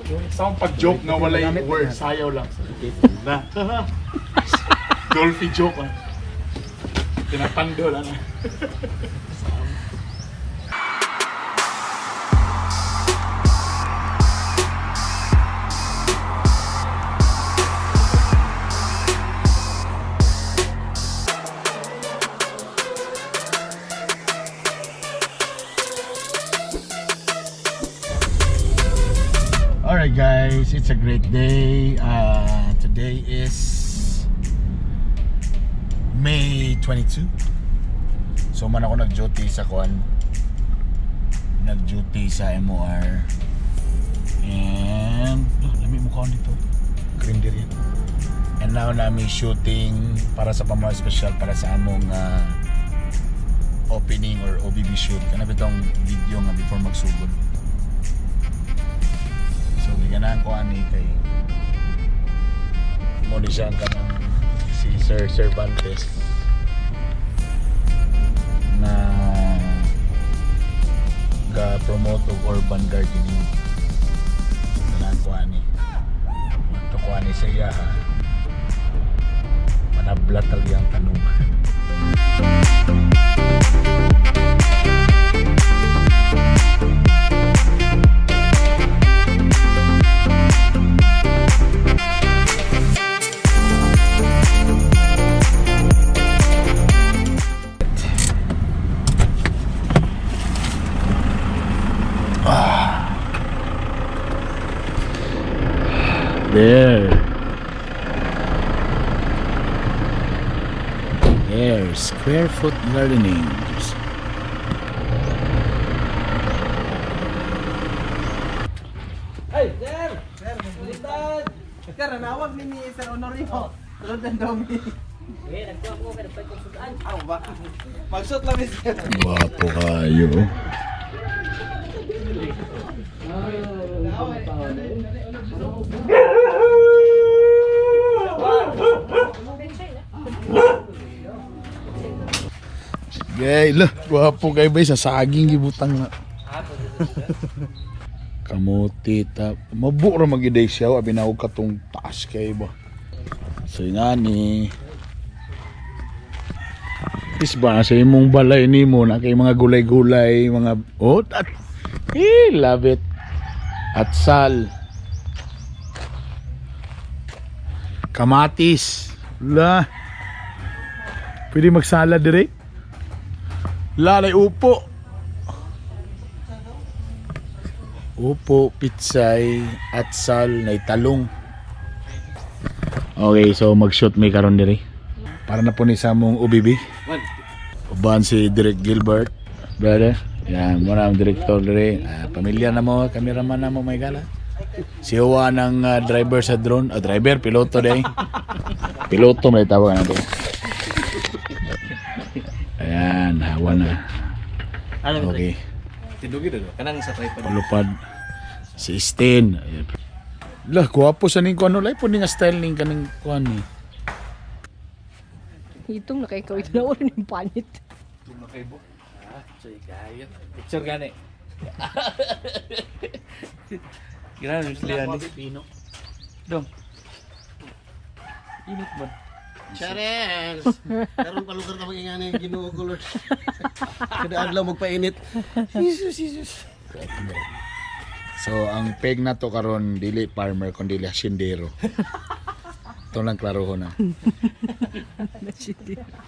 Sa akong pag-joke nga walay word, sayaw lang. Na. Dolphy joke ah. Tinatando lang ah. Alright guys, it's a great day. Today is May 22. So man ako nag-duty sa kuan. Nag-duty sa MOR. And oh, lami mo kaon dito. Green yan. And now nami shooting para sa pamahal special para sa among opening or OBB shoot. Kana bitong video nga before magsugod. So giganahan ko ani kay mo ni siya ang kanang si Sir Cervantes na ga promote og urban gardening. Ganahan ko ani. Ito ko ani sa iya ha. Manablat talaga ang tanong. There. There, square foot gardening. Ay, sir! Sir, baliktad! Sir, nanawag ni ni Sir Honorio. Tulad ng domi. Eh, nagkuha ko pero pag kong Aw ba? Magsuot lang ni Sir. Guwapo kayo. Gay, lah, guwapo kayo ba sa saging gibutang na. Kamuti ta. Mabu ra magiday siya abi na og katong taas kay ba. So ingani. Is ba sa imong balay nimo na kay mga gulay-gulay, mga oh, at eh, love it. At sal. Kamatis. La. Pwede magsalad dire. Lalay upo. Upo, pitsay, atsal, na talong. Okay, so mag-shoot may karon dire. Para na po ni sa mong UBB. Uban si Direk Gilbert, brother. Yan, muna ang director dire. Ah, pamilya na mo, cameraman na mo, may gala. Si Juan ang driver sa drone. Ah, driver, piloto day. Piloto may tawag natin. Ayan, hawa na. Ano Okay. Tidugi do. Kanang sa tripod. Palupad. Si Steen. Ayan. Lah, guwapo sa ning kuano. Lai po ni nga style ning kaning kuan ni. Itong nakaikaw ito na ulo ng panit. Ah, soy kayo. Picture gani. Grabe sila ni. Dong. Init man. Charles! Karon pa lugar ka mag-ingani Ginoo ko Lord. Kada adlaw magpainit. Jesus, Jesus. So, ang peg na to karon dili farmer kundi haciendero. Ito lang klaro ko na.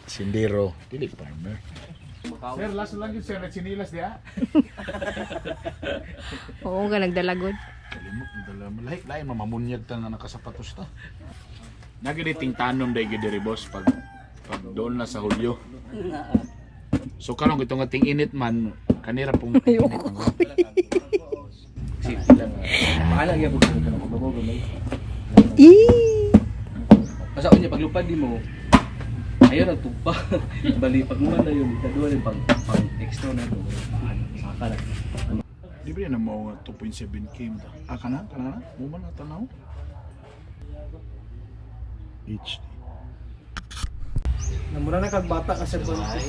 Haciendero, dili farmer. Sir, last lang yun sir, sinilas diya. Oo ka, nagdalagod. Kalimot, dala lahi lahi mamamunyag ta nga nakasapatos ta. Naginiting tanom day gyud diri boss pag pag doon na sa Hulyo. So karon ito nga ting init man kanira pong init. Safety lang. Pahala gyud ko kanang mababaw gamay. Eee! Basta unya paglupad di mo. Ayo nagtugpa. Bali pag man na yun, ikaduha rin pag pang extra na to. Saka na. Di ba na mo nga 2.7K mo ta? Ah, kana? Kana na? Mo man na tanaw? HD. Namura na kag bata ka Sir Bonte.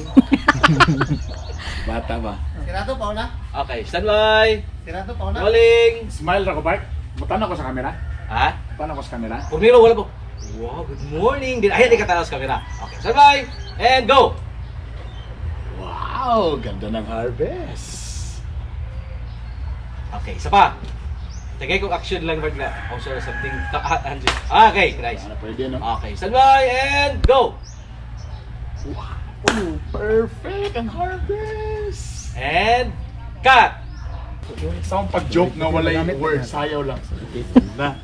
Bata ba? Sirato pa na. Okay, standby. Sirato pa na. Rolling. Smile ra ko, Bart. Mutanaw ko sa camera. Ha? Mutanaw ko sa camera. Pumiro, wala po. Wow, good morning. Din, ayan, ikatanaw sa camera. Okay, standby and go! Wow, ganda ng harvest. Okay, isa pa. Tagay kong action lang magla. Oh, sorry, something. Ah, okay, nice. Ano pwede, no? Okay, standby and go! Wow, perfect ang harvest. And cut! Sa akong pag-joke nga walay word, sayaw lang. Na.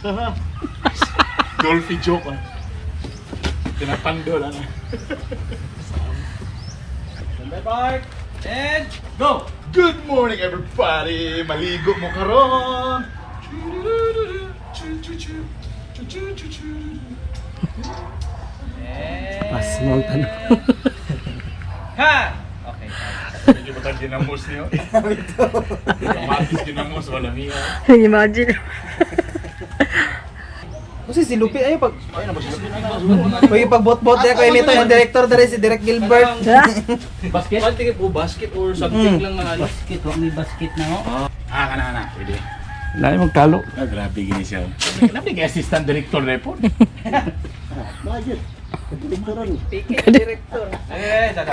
Dolphy joke ah. Tinatando lang ah. Standby part and go! Good morning, everybody! Maligo mo karon! And... Pas mo ang tanong. Cut! Okay. Medyo ba tayo ginamos niyo? Kamatis ginamos, wala niya. Imagine. Kasi si Lupi ay pag Pag pagbot-bot ya kay nito yung director dere si Direk Gilbert. Basket? One tingin po, basket or something lang na ano. Basket, wa may basket na ho. Ah, kana kana. Pwede. Lain magtalo. Ah, grabe gini siya. Nabi kay assistant director report. Bakit? Direktoran. Director. Eh, sada.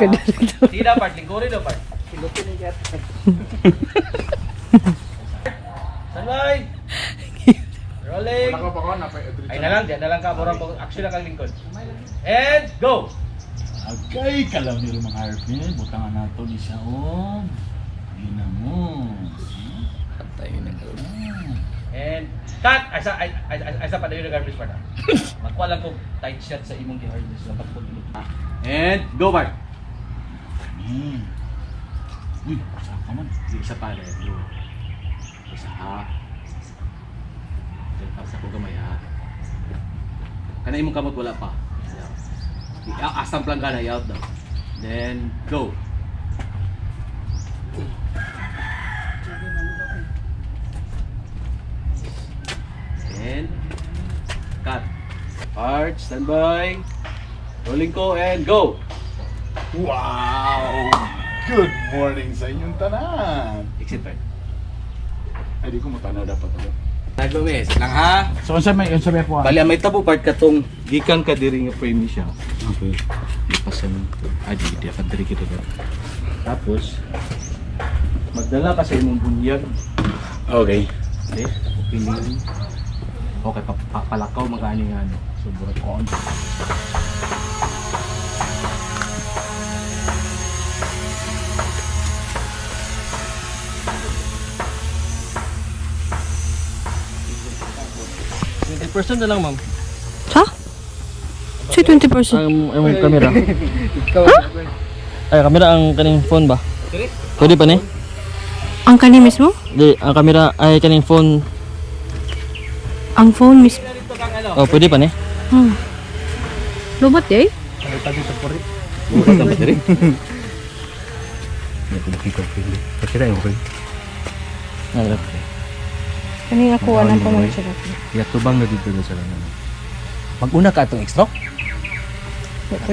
Sige na, part. Lingkurin na, part. Si Lupi ni Gat. Standby! Rolling! Wala ka pa ko na. Ay na lang, diyan na lang ka. Murang pag action lang kang lingkod. And go! Agay, kalamiro mga harvest. Butangan nato ni siya, oh. Ginamos. Patay na And cut! Ay, sa, ay, ay, ay, ay, sa padayon ng harvest part. Ah. Magkuha lang kong tight shot sa imong gi-harvest lang pagpulot. And go, Bart! Uy, saka man. Isa pa rin. Go. Isa ha. Diyan pa sa ko gamay ha. Kana imong kamot wala pa. Asam lang ka na out daw. Then go. And cut. Part, stand by. Rolling ko and go. Wow! Good morning sa inyong tanan. Exit part. Ay, di ko matanaw dapat ako. Naglumis lang ha. So, unsa may ako? Bali, ang may tabo part katong gikan ka diri nga frame ni siya. Okay. Ipasan ah di di ka diri kita. Tapos magdala ka sa imong bunyag. Okay. Okay, opinion. Okay, papalakaw magani nga ano. So burag kon. Percent na lang, ma'am. Ha? Say 20%. Ang ang kamera. Ay, kamera ang kaning phone ba? Pwede pa ni? Ang kani mismo? Di, ang kamera ay kaning phone. Ang phone mismo. Oh, pwede pa ni? Lumat eh. Kani ako alam pa man siya. Yatubang na dito na sa lang. Maguna ka atong extra?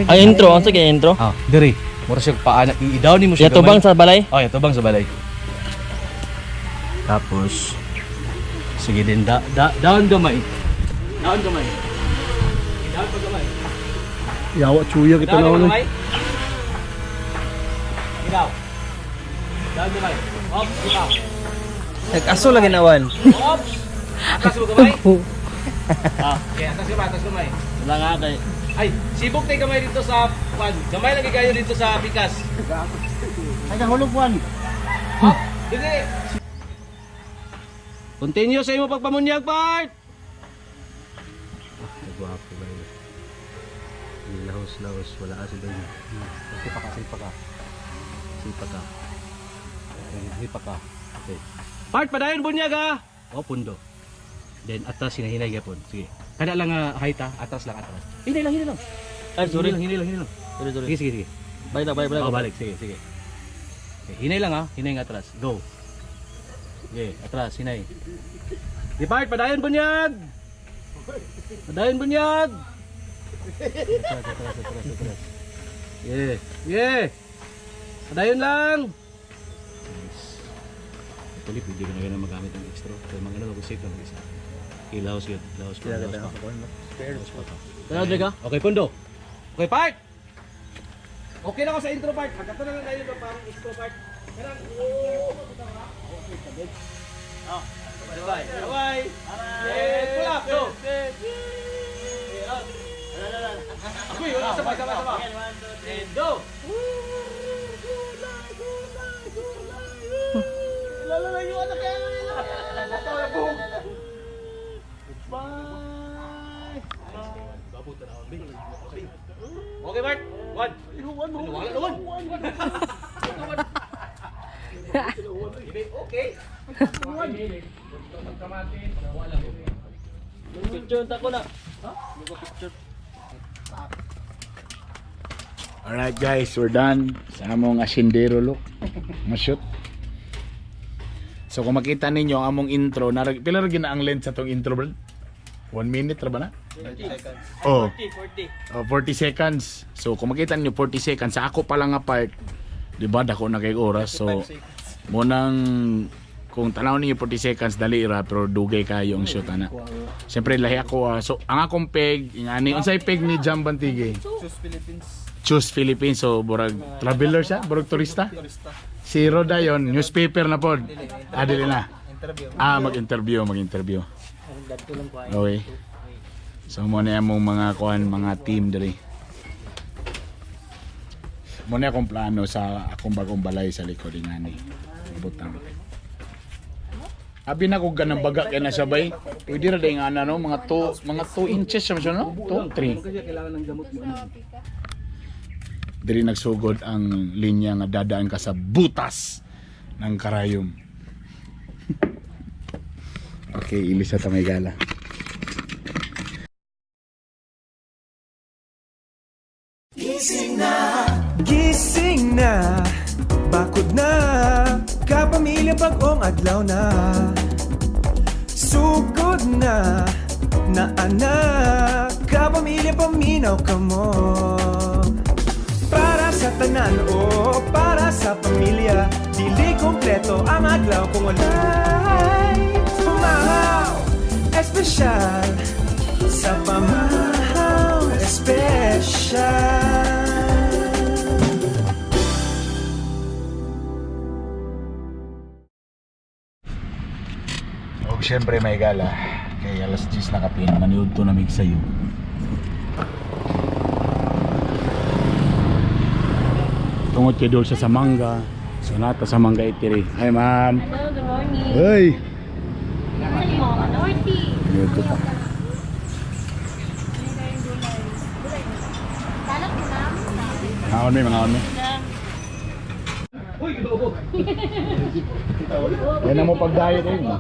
Ay, intro, ang sige intro. Ah, diri. Mura siya paana i-down nimo siya. Yatubang sa balay. Oh, yatubang sa balay. Tapos sige din da, da down gamay. Down gamay. Down pa gamay. Yawa chuya kita Down na ulit. gamay. Down. Down gamay. Up, down. Nag-aso lang ginawan. Up. Atas mo gamay. Ah, okay, atas gamay, atas gamay. Wala nga kay. Ay, sibok tayo gamay dito sa pan. Gamay lagi kayo dito sa pikas. Ay, nahulog one. Up, dili. Continue sa imo pagpamunyag, part. Nagwapo ba yun? Lahos-lahos, wala ka sila. Sipa ka, sipa ka. Sipa ka. Sipa ka. Okay. Part, padayon bunyag ha! O, pundo. Then, atras, hinahinay gapon. Sige. Kada lang height ha, atras lang, atras. Hinay lang, hinay lang. Ay, sorry. Hinay lang, hinay lang, hinay lang. Sorry, sorry. Sige, sige, sige. Balik na, balik, balik. Oh, balik. Sige, sige. Okay, hinay lang ha. Hinay nga atras. Go. Okay, atras, hinay. Depart, padayon bunyag! Padayon bunyag! Atras, atras, atras, atras. Yeah, yeah! Padayon lang! Nice. Actually, pwede ka na ganun magamit ng extra. Kaya mga ano, mag-save lang mag-isa. Ilaos yun. Ilaos pa. Ilaos pa. Ilaos pa. Tanaw ka? Okay, pundo. Okay, part! Okay na ako sa intro part. Hagkato na lang tayo ito parang intro part. Karang, oh, bye. Bye. Bye. Pull up, go. Ako'y, wala, sabay, sabay, sabay. And go! Okay, Bart. One. One. One. One. Okay. Picture ta ko na. Alright guys, we're done sa among asyendero look. Mashoot. So kung makita ninyo ang among intro, narag, pila ra gyud na ang length sa tong intro, bro? 1 minute ra ba na? 30 seconds. Oh. 40. Oh, 40 seconds. So kung makita ninyo 40 seconds sa ako pa lang nga part, 'di ba dako na kay oras. So munang kung tanaw ninyo 40 seconds dali ra pero dugay kayo ang shoot ana. Siyempre lahi ako ah. So ang akong peg, ingani unsay peg ni Jam Bantige? Choose Philippines. Choose Philippines. So burag traveler siya, burag turista. Turista. Si Roda yon, newspaper na pod. Ah, dili na. Interview. Ah, mag-interview, mag-interview. Okay. So mo na among mga kuan, mga team diri. Mo na akong plano sa akong bagong balay sa likod ni nani. Butang. Abi na ko ganang baga kay na sabay. Pwede ra day nga ana no, mga 2 mga 2 inches siya no? 2 3. Kasi kailangan ng gamot mo. Diri nagsugod ang linya nga dadaan ka sa butas ng karayom. Okay, ilis na tamay gala. Gising na, bakod na, kapamilya bag-ong adlaw na. Sugod na, na-anak, kapamilya paminaw ka mo. Para sa tanan o para sa pamilya, dili kompleto ang adlaw kung wala'y pamahaw espesyal. Sa pamahaw espesyal. Og syempre may gala. Kay alas 10 na kapin, maniud to namig sayo. Tungod kay Dulce sa mangga. So nata sa mangga itiri. Hi ma'am. Hello, good morning. Hey. Norty. Maniud to ta. Talak ko, ma'am. Mangaon mi, mangaon mi. Yan ang mo pag-diet eh. So,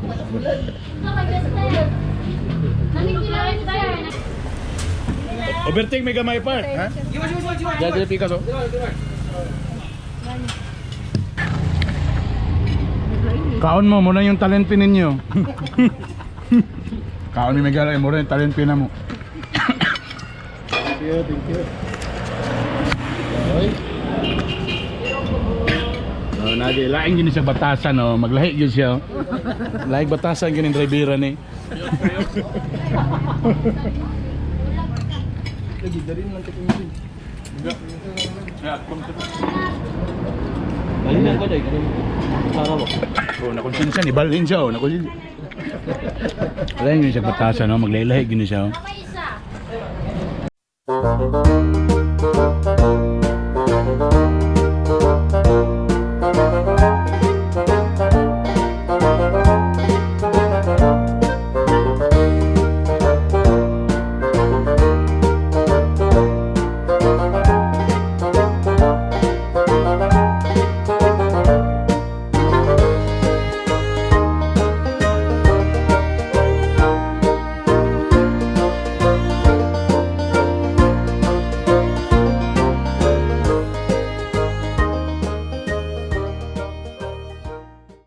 mag-step. Namigilawin sir. Overtake may gamay part, ha? Diyan dili pikas oh. Kaon mo muna yung talent pin ninyo. Kaon ni Miguel ay muna yung talent pin na mo. Thank you, thank you. Oy. Oh, nagi laing gini siya batasan oh, maglahi gyud siya. Oh. Laing batasan gini drivera ni. Ayun na ko dai. Para mo. Oh, nakonsensya ni balhin siya oh, nakonsensya. Laing gini siya batasan oh, maglahi gini siya oh. May isa.